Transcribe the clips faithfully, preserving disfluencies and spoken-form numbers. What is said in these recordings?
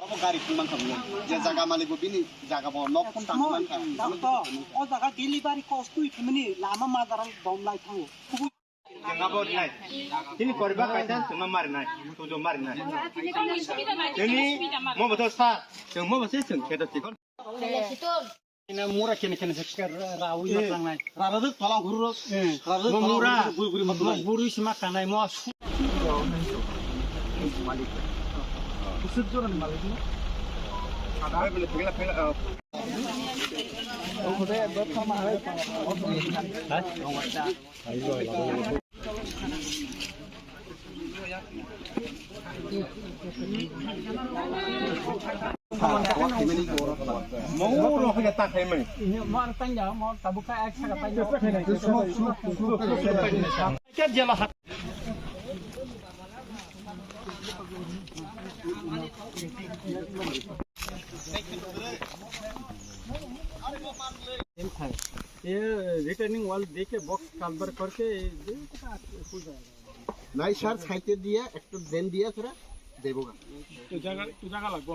Gari thang mankha bini. Je jaga malik bo bini jaga bo nok phone tang mankha. Doctor, o jaga delivery cost twi thumani lama majaran dom lai thango. Jengabo nai. Tini koriba kaisa chuma mari nai. Tujo mari nai. Tini mo bodo sa, chuma bodo se chum kedo tikon. Ina mura kene kene se rawi matang nai. Rara duk pala guru. Rara duk pala guru guru matang nai. Guru sima kanai mo. Kusut jora ni malik mo. Ada. Pela pela. ये returning wall देके box cover करके ये पूजा। नहीं sir, side दिया, एक तो देन दिया सर, देबोगा। तो जगह, तो जगह लगबो।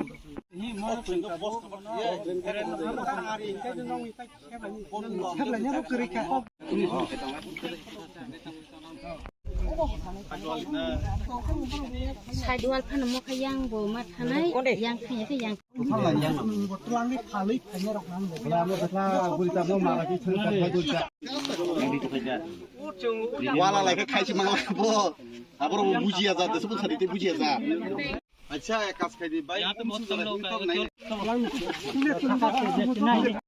Side wall phano mokha yang bo ma thanai, yang thanya khe yang. Wala lai khe khaisi mangla bo. Aboro bo bujiya ja, desa bo sari te bujiya ja. Acha, ek kaj khai di, bhai. Yahan pe bahut kam log hai.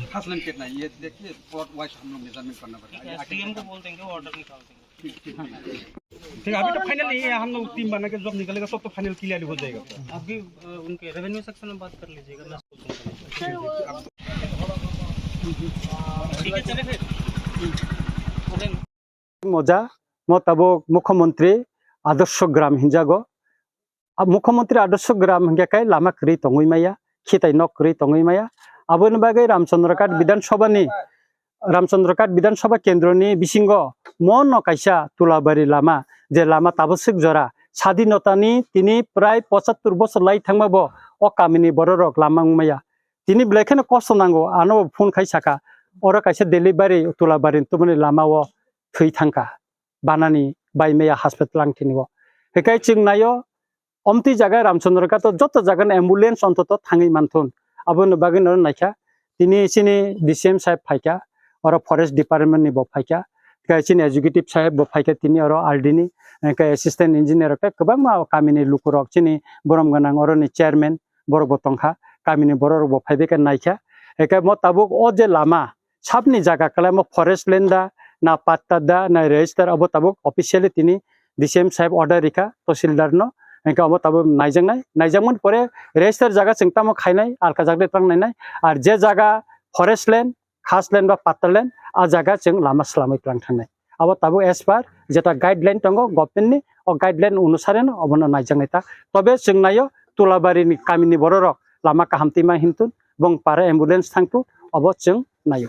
खास लाइन कितना है? ये देखिए, plot wise हम लोग मेजरमेंट करना पड़ेगा। ये एसडीएम को बोल देंगे, ऑर्डर निकाल देंगे। ठीक है, अभी तो फाइनल नहीं है, हम लोग टीम बना के जब निकलेगा, सब तो फाइनल क्लियर हो जाएगा। आप भी, अ, उनके रेवेन्यू सेक्शन में बात कर लीजिएगा ना। ठीक है, चले फिर। Moja, mo tabuk Mukhyamantri Adarsh Gram hinjago. A, Mukhyamantri Adarsh Gram hingkhe kai lama kwrwi tongwi maya, khitai nok kwrwi tongwi maya. Aboni bagwi Ramchandra Ghat Bidhan Sabha ni, Ramchandra Ghat Bidhan Sabha kendro ni bisingo mono kaisa Tulabari lama, je lama tabuk swk jora, sadinota ni tini prai pochattor bosor lai thangma bo o kami ni borok rok lama wng maya. Tini belai kheno kosto nango, ano bo phone khai saka, oro kaisa delivery Tulabari ni tubuni lama o thwi thangkha, banani bai maya hospital ang thini o. Hikai chwng naio, omtwi jaga Ramchandra Ghat o joto jaga ni ambulance ontoto thangwi manthun. Aboni bagwi no naikha, tini chini D C M saheb phaikha, oro forest department ni bo phaikha, hikai chini executive saheb bo phaikha tini oro R D ni, hikai assistant engineer rok tei kwbangma o kami ni lukurok chini borom gwnang oro ni chairman, borok bo tongkha, kami ni borok rok bo phaibai khe naikha. Hikai mo tabuk o je lama sabni jaga kwlaimo forest land da, na patta da, na register, abo tabuk officially tini D C M saheb order rikha, tahsildar no. Hinkhe abo tabuk naijaknai, naijakmani pore register jaga chwng tamo khainai, alka jaga twlang nainai, ar je jaga forest land, khas land ba patta land, a jaga chwng lama swlamwi twlang thangnai. Abo tabuk as per jeta guideline tongo government ni, o guideline onusare no obono naijaknai ta. Tobe chwng naio Tulabari ni kami ni borok rok lama kaham twi ma himtun, bong para ambulance thangtun, obo chwng naio.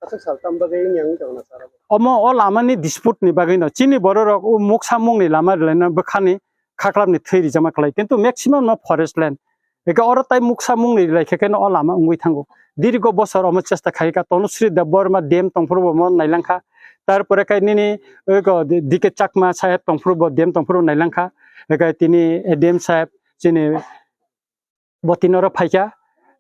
Aswk sal tam bagwi wngya wngwi tongo na sir abo? Omo o lama ni dispute ni bagwi no chini borok rok o muksa mung ni lama rwlaina bwkha ni khaklap ni thwi rijama kwlai, kintu maximum no forest land. Eke oro tai muksa mung ni rwlai khe khe no o lama wngwi thango. Dirgo bosor omo chesta khai kha, Tanusri Debbarma D M tongphuru bo omo nailang kha. Tarpore khe nini ego D K Chakma saheb tongphuru bo D M tongphuru nailang kha. Eke tini A D M saheb chini bo tini oro phaikha,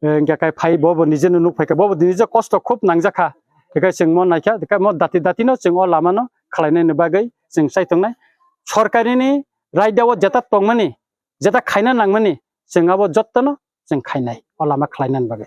eh, hingkhe kai phai bo, bo nije no nuk phaikha, bo, bo nije kosto khub nangjakha. Hingkhe chwng mo naikha, hingkhe mo dati dati no chwng o lama no khlainani bagwi chwng chai tongnai. Sorkari ni raida o jeta tongmani, jeta khaina nangmani, chwng abo jotto no chwng khainai o lama khlainani bagwi.